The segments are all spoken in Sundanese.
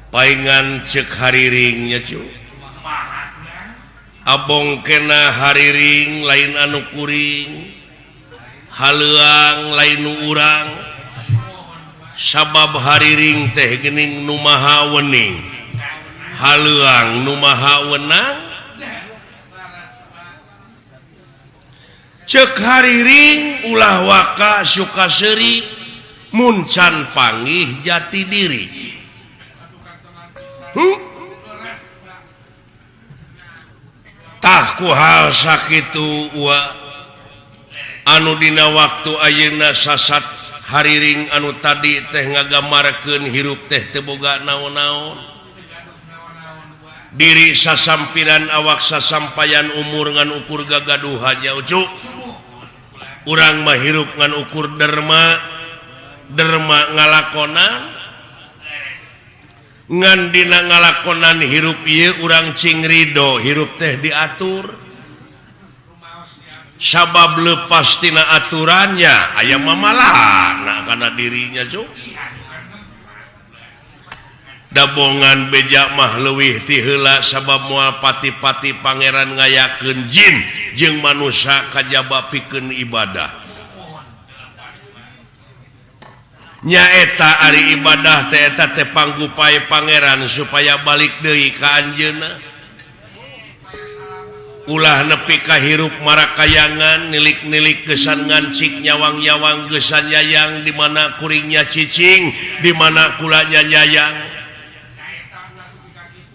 Paingan cek hariringnya cu. Abong kena hariring lain anu kuring. Haleuang lain nu urang. Sabab hariring teh geuning nu maha wening. Haleuang nu maha wenang. Cek hariring ulah waka suka seuri mun can panggih jati diri. Tah ku hal sakitu wa anu dina waktu ayeuna sasat hariring anu tadi teh ngagamarkeun hirup teh teu boga naon-naon. Diri sasampiran awak sasampayan umur ngan ukur gagaduhan nya ucu. Urang mah hirup ngan ukur derma, derma ngalakonan. Ngan dina ngalakonan hirup ieu urang cing ridho hirup teh diatur. Sabab lepas tina aturannya aya mamalana kana dirinya cu. Dabongan beja mah leuwih ti heula sabab moal pati-pati pangeran ngayakeun jin jeung manusia kajaba pikeun ibadah. Nyaeta ari ibadah teh eta teh panggupai pangeran supaya balik deui ka anjeunna. Ulah nepi ka hirup marakayangan nilik-nilik gesan ngancik nyawang-nyawang gesan nyayang di mana kuringnya cicing di mana kulanya nyayang.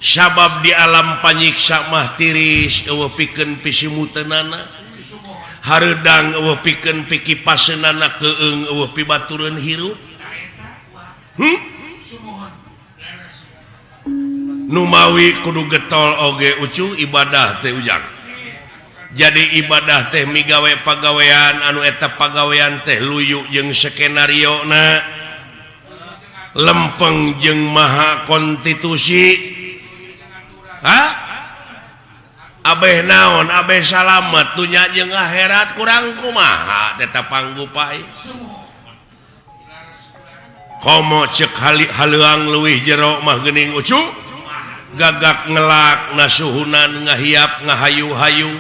Sabab di alam panyiksa mah tiris eueuh pikeun pisimuteunana. Hareudang eueuh pikeun pikipaseunana keung eueuh pibatureun hirup. Numawi kudu getol oge ucu ibadah teh ujang. Jadi ibadah teh migawe pagawean anu eta pagawean teh luyu jeung skenario na lempeng jeung maha konstitusi. Hah? Abeh naon abeh salamet dunya jeung akhirat kurang kumaha tetep panggupai. Komo cek haleuang leuwih jero mah geuning ucu. Gagak ngelak nasuhunan ngahiap ngahayu-hayu.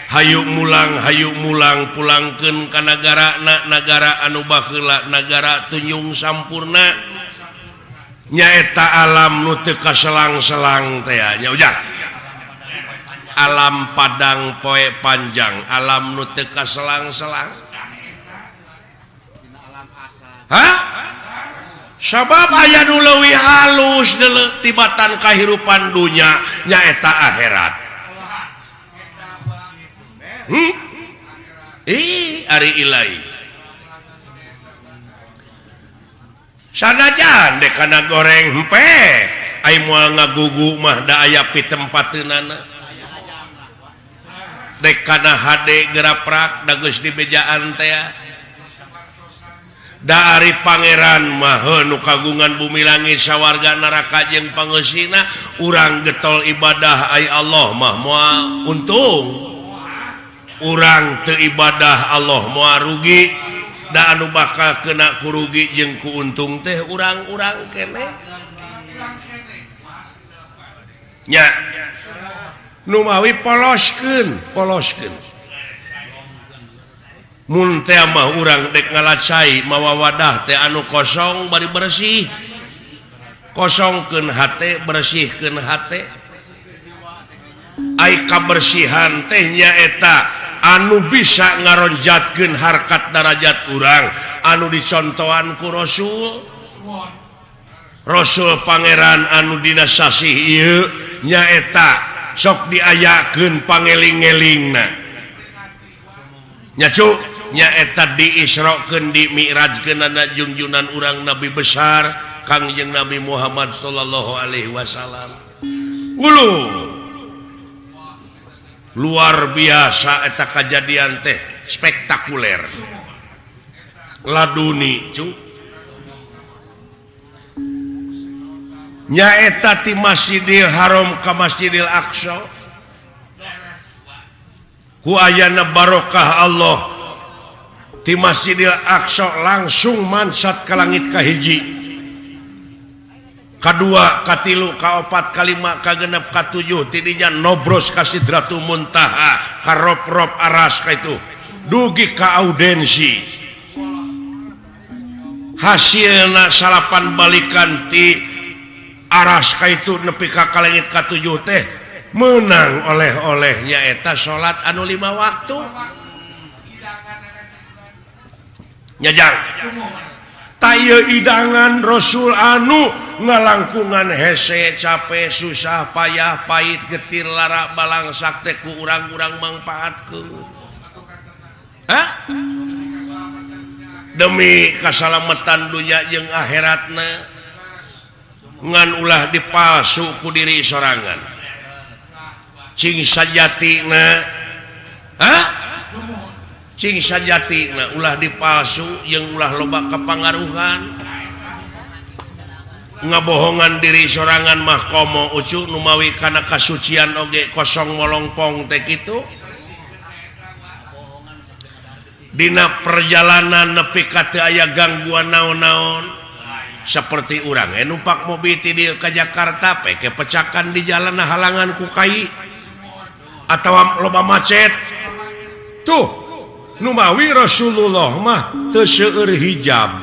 Hayu mulang pulangkeun ka nagarana nagara anu baheula nagara tunjung sampurna. Nyaeta alam nu teu kaselang-selang teh nya ujang. Alam padang poe panjang, alam nu teu kaselang-selang. Hah? Sabab aya nu leuwih halus deuleu tibatan kahirupan dunya nyaeta akhirat. Ih, ari ilahi. Sanajan dek kana goreng hempe, ai moal ngagugu mah da aya pitempateunana. Dek kana hade geraprak da geus dibejaan teh. Da ari pangeran mah nu kagungan bumi langit sawarga neraka jeung pangeusina, urang getol ibadah ai Allah mah moal untung. Urang teu ibadah Allah moal rugi. Da anu bakal kena kurugi jeung ku untung teh urang-urang keneh. Nya numawi poloskeun, poloskeun. Mun teh mah urang dek ngalacai mawa wadah teh anu kosong bari bersih. Kosongkeun hate, bersihkeun hate. Ai kabersihan teh nyaeta anu bisa ngaronjatkeun harkat darajat urang anu dicontohan ku Rasul. Rasul pangeran anu dina sasih ieu nyaeta sok diayakeun pangeling-elingna. Nya cu nyaeta diisrokeun dimi'rajkeunana junjunan urang nabi besar Kangjeng Nabi Muhammad sallallahu alaihi wasallam. Ulu luar biasa eta kajadian teh spektakuler. Laduni cu. Nyaeta ti Masjidil Haram ka Masjidil Aqsa. Ku ayana barokah Allah ti Masjidil Aqsa langsung mansat ka langit kahiji. Kadua, katilu, kaopat, kalima, kagenep, katujuh, tidinya nobros ka Sidratul Muntaha, ka rop-rop aras ka itu. Dugi ka audensi. Hasilna salapan balikan ti aras ka itu nepi ka kalengit katujuh teh menang oleh-olehnya eta salat anu 5 waktu. Nyajang. Taya idangan Rasul anu ngalangkungan hese capek susah payah pahit getir lara balangsak teh ku urang-urang mangpaatkeun. Hah? Demi kasalamatan dunya jeung akhiratna ngan ulah dipalsu ku diri sorangan. Cing sajatina. Hah? Cing sajatina ulah dipalsu jeung ulah loba kepangaruhan. Ngabohongan diri sorangan mah komo ucu numawi kana kasucian oge kosong molongpong teh kitu. Dina perjalanan nepi ka teu aya gangguan naon-naon seperti urang numpak mobil ti dieu ka Jakarta peke pecakan di jalan halangan ku kai atawa loba macet. Tuh numawi Rasulullah mah teu seueur hijab,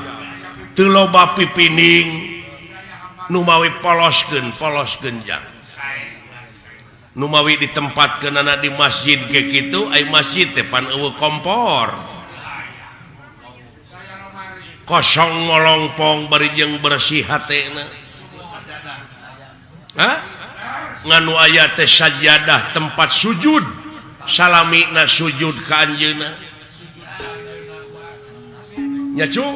teu loba pipining, numawi poloskeun polos genjang. Numawi ditempatkeunana di masjid ge kitu, ai masjid teh pan eueuh kompor. Kosong ngolongpong bari jeung bersih hatena. Hah? Nganu aya teh sajadah tempat sujud, salamina sujud ka anjeunna. Nya cu?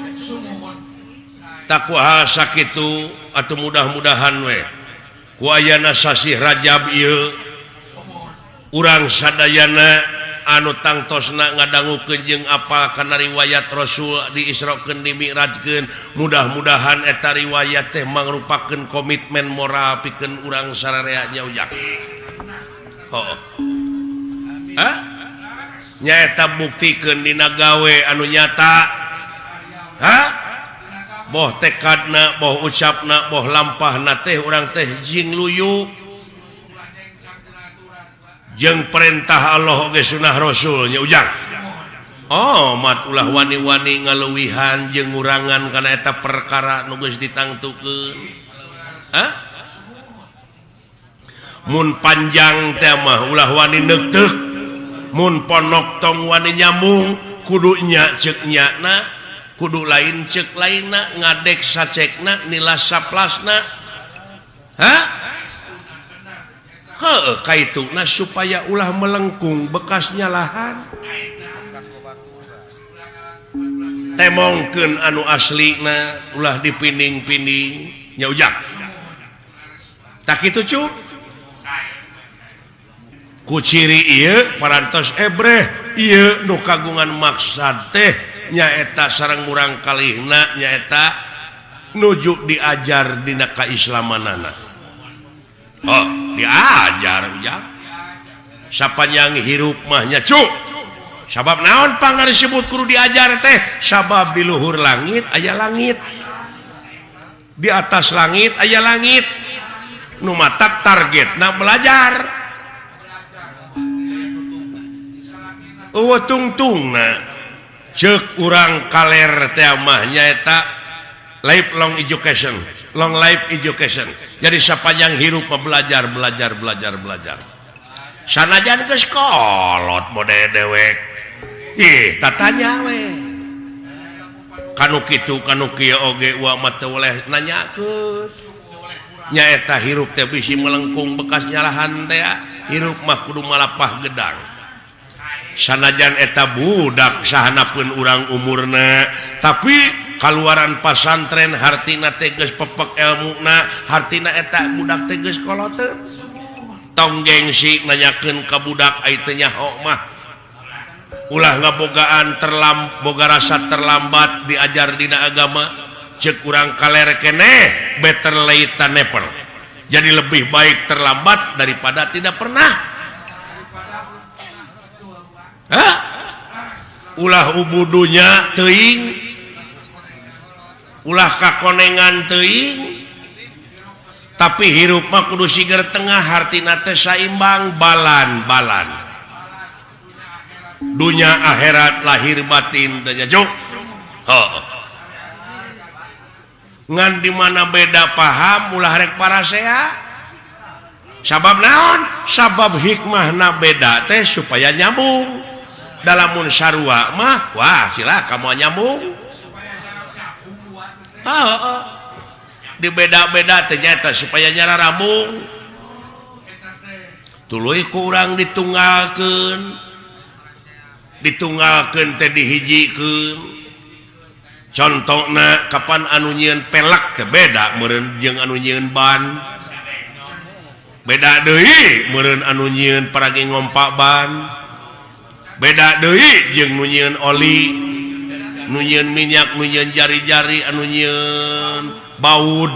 Takwa sakitu atuh mudah-mudahan we ku ayana sasih Rajab ieu urang sadayana anu tangtosna ngadangukeun jeung apal kana riwayat Rasul diisrokeun dimi'rajkeun, mudah-mudahan eta riwayat teh mangrupakeun komitmen moral pikeun urang sararea nya ujang. Heuh. Hah? Nyaeta buktikeun dina gawe anu nyata. Hah? Boh tekadna, boh ucapna, boh lampahna teh urang teh jing luyu jeung perintah Allah oge sunah Rasul nya ujang. Oh, mat ulah wani-wani ngaluwihan jeung ngurangan kana eta perkara nu geus ditangtukeun. Hah? Mun panjang teh mah ulah wani neukteuk, mun ponok tong wani nyambung, kudu nya ceuk nyana, kudu lain ceuk lainna, ngadek sacekna, nilas saplasna. Hah? Heuh, kaituna supaya ulah melengkung bekas nyalahan. Temongkeun anu aslina ulah dipining-pining nya ujang. Tak kitu cu? Ku ciri ieu parantos ebreh ieu nu kagungan maksad teh nyaeta sareng murang kalihna nyaeta nuju diajar dina kaislamanana. Oh, diajar ujang. Sapanjang hirup mah nya cu. Sabab naon pangna disebut kudu diajar teh? Sabab di luhur langit aya langit. Di atas langit aya langit. Nu matak targetna belajar. Eueuh tungtungna ceuk urang kaler teh mah nyaeta lifelong education, long life education. Jadi sapanjang hirup mah belajar, belajar, belajar, belajar. Sanajan geus kolot mode dewek. Ih, tatanya we. Kanu kitu kanu kieu oge uwa mah teu boleh nanyakeun. Nyaeta hirup teh bisi melengkung bekas nyalahan teh, hirup mah kudu malapah gedang. Sanajan eta budak sahanapeun urang umurna, tapi kaluaran pasantren hartina teh geus pepek elmuna, hartina eta budak teh geus koloteun. Tong gengsi nanyakeun ka budak ai teu nyaho mah. Ulah ngabogaan boga rasa terlambat diajar dina agama, ceuk urang kaler keneh better late than never. Jadi lebih baik terlambat daripada tidak pernah. Hah? Ulah ubudunya teuing, ulah kakonengan teuing, Tapi hirup mah kudu siger tengah hartina teh saimbang balan-balan. Dunya akhirat lahir batin teh nya cuk. Heuh. Ngan di mana beda paham ulah rek parasea. Sabab naon? Sabab hikmahna beda teh supaya nyambung. Dalamun sarua mah wah silakan moal nyambung. Heuh. Dibeda-beda ternyata supaya nyara rambung tuluy kurang ditunggalkeun ditunggalkeun teh dihijikeun contona kapan anu nyieun pelek teh beda meureun jeung anu nyieun ban beda deui meureun anu nyieun paragi ngompak ban beda deui jeung nu nyieun oli nu nyieun minyak nu nyieun jari-jari anu nyieun baud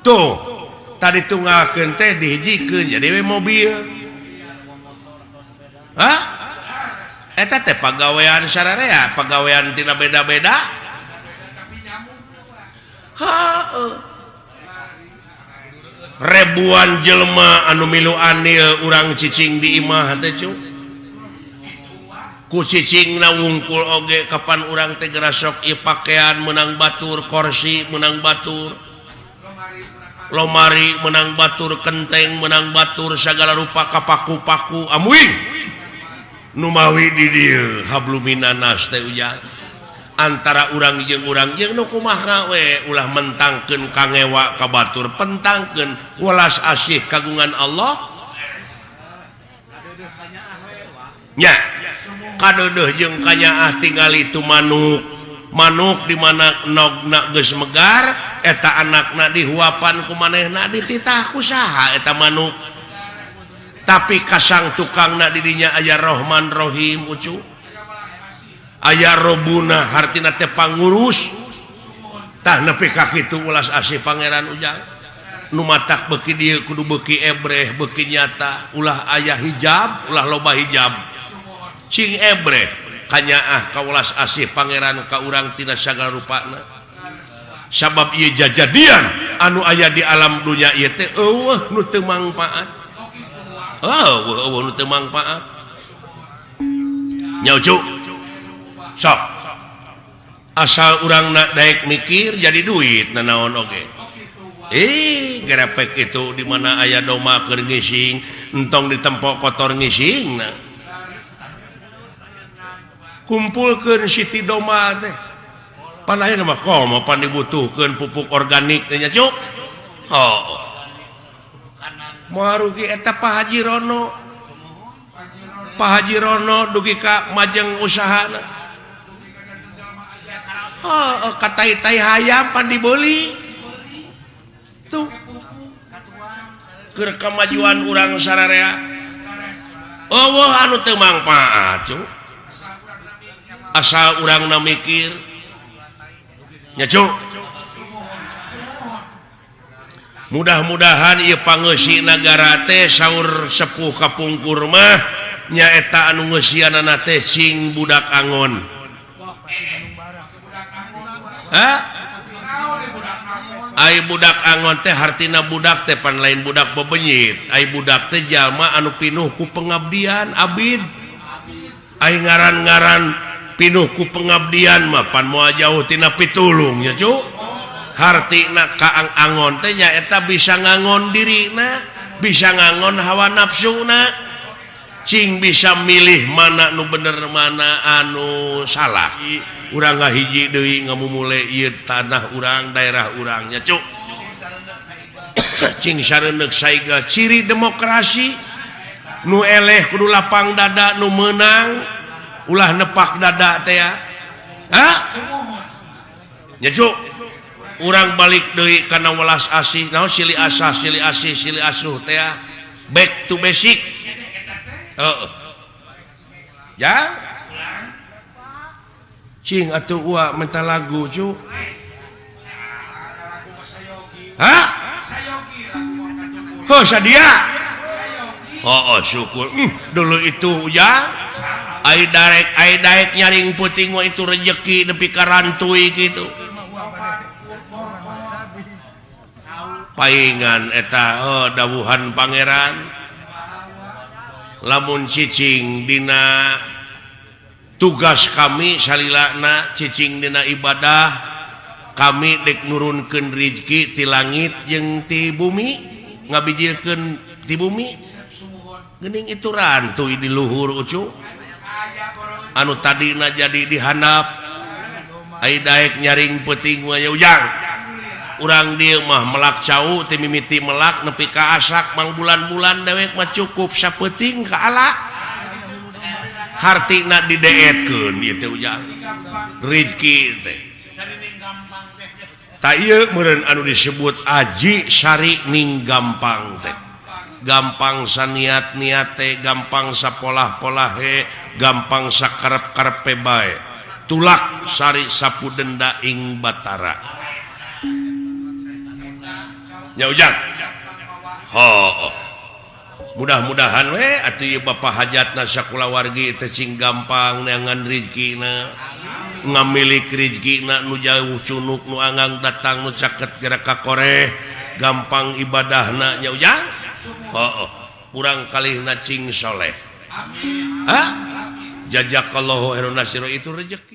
tuh tadi tunggalkeun teh dihijikeun jadi we mobil. Hah? Eta teh pagawean sararea, pagawean tina beda-beda. Heuh. Ribuan jelema anu milu anil urang cicing di imah teh cu. Ku cicing na wungkul oge kapan urang teh gerasok ieu pakaian menang batur, kursi menang batur, lomari menang batur, kenteng menang batur, segala rupa kapaku-paku amuing numawi di dieu habluminanas teh ujang antara urang jeung nu kumaha we ulah mentangkeun kangewa ka batur, pentangkeun welas asih kagungan Allah nya kadeudeuh jeung kanyaah tingali tu manuk manuk di mana nogna geus megar eta anakna dihuapan ku manehna dititah ku saha eta manuk tapi kasang tukangna di dinya aya Rohman Rohim ucu aya Robuna hartina teh pangurus tah nepi ka kitu ulas asih pangeran ujang nu matak beuki dieu kudu beuki ebreh beuki nyata ulah aya hijab ulah loba hijab cing ebreh kanyaah kawelas asih pangeran ka urang tina sagala rupana sabab ieu jajadian anu aya di alam dunya ieu teh eueuh nu teu mangpaat eueuh nu teu mangpaat nya ucu sok asal urang nak daek mikir jadi duit nanaon oge gerepek itu di mana aya doma keur ngising entong ditempok kotor ngising nah kumpulkeun siti doma teh pan ayeuna mah komo pan dibutuhkeun pupuk organik teh nya cuk. Oh moal rugi eta Pak Haji Rono. Pak Haji Rono dugi ka majeng usahana. Oh katai-tai hayam pan dibeli tuh keur kamajuan urang sararea eueuh anu teu mangpaat cuk asal urangna mikir nya cuk. Mudah-mudahan ieu pangeusi nagara teh saur sepuh kapungkur mah nyaeta anu ngeusianana teh sing budak angon. Hah? Ai budak angon teh hartina budak teh pan lain budak bebenyit. Ai budak teh jalma anu pinuh ku pengabdian abid. Ai ngaran-ngaran pinuh ku pengabdian mah pan moal jauh tina pitulung nya cu. Hartina kaang angon teh nyaeta bisa ngangon dirina, bisa ngangon hawa nafsuna, cing bisa milih mana nu bener mana anu salah. Urang ngahiji deui ngamumule ieu tanah urang, daerah urang nya cu. Cing sareundeuk saiga ciri demokrasi nu eleh kudu lapang dada nu meunang ulah nepak dada teh ya. Hah? Nya cu. Urang balik deui kana welas asih naon silih asah silih asih silih asuh teh back to basic. Heeh. Ya cing atuh ua minta lagu cu. Hah? Oh sadia. Oh, oh syukur. Dulu itu ya ai darek nyaring puting mah itu rejeki nepi ka rantui gitu. Paingan eta oh, dawuhan pangeran lamun cicing dina tugas kami salilana cicing dina ibadah kami dek nurunkeun rizki ti langit jeung ti bumi ngabijilkeun ti bumi geuning itu rantuy di luhur ucu anu tadina jadi dihandap ai daek nyaring peuting mah ujang urang dieu mah melak cau ti mimiti melak nepi ka asak mang bulan-bulan dewek mah cukup sapeuting ka ala hartina dideetkeun ieu teh ujang rizki teh ta ieu meureun anu disebut aji sari ning gampang teh gampang saniat-niat teh gampang sapolah-polahe gampang sakarep-karepe bae tulak sari sapu denda ing batara nya ujang ho mudah-mudahan we atuh ieu Bapak hajatna sakulawargi teh cing gampang neangan rizkina ngamilik rizkina nu jauh cunuk nu anggang datang nu caket gerak ka koreh gampang ibadahna nya ujang oh, kurang kalihna cing soleh. Amin. Hah? Jazakallahu khairan nasiro itu rezeki.